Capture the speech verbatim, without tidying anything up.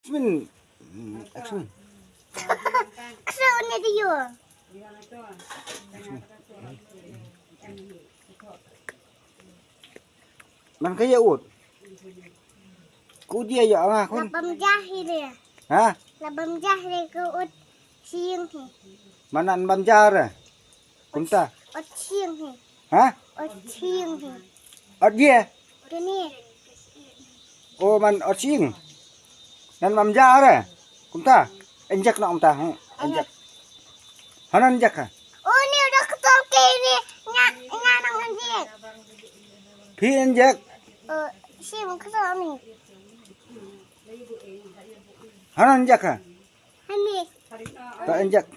Action. Hmm, action. Action ni dia. Man ka ïa ut. Ku dia ïa nga khun. Labam jah hi dia. Ha? Labam jah hi dia ka ut sing hi. Manan bam jah re. Kumta. Ot sing hi. Ha? Ot sing hi. Ot ye? Kini. O man ot sing. Nan mam ja re. Kumta. Injek na kumta. Hmm. Injek. Hanan injek ha. O ni doktor kini. Nga nga nang injek. Phi injek. O sing ka ni. Hanan injek ha. Hani. Ta injek.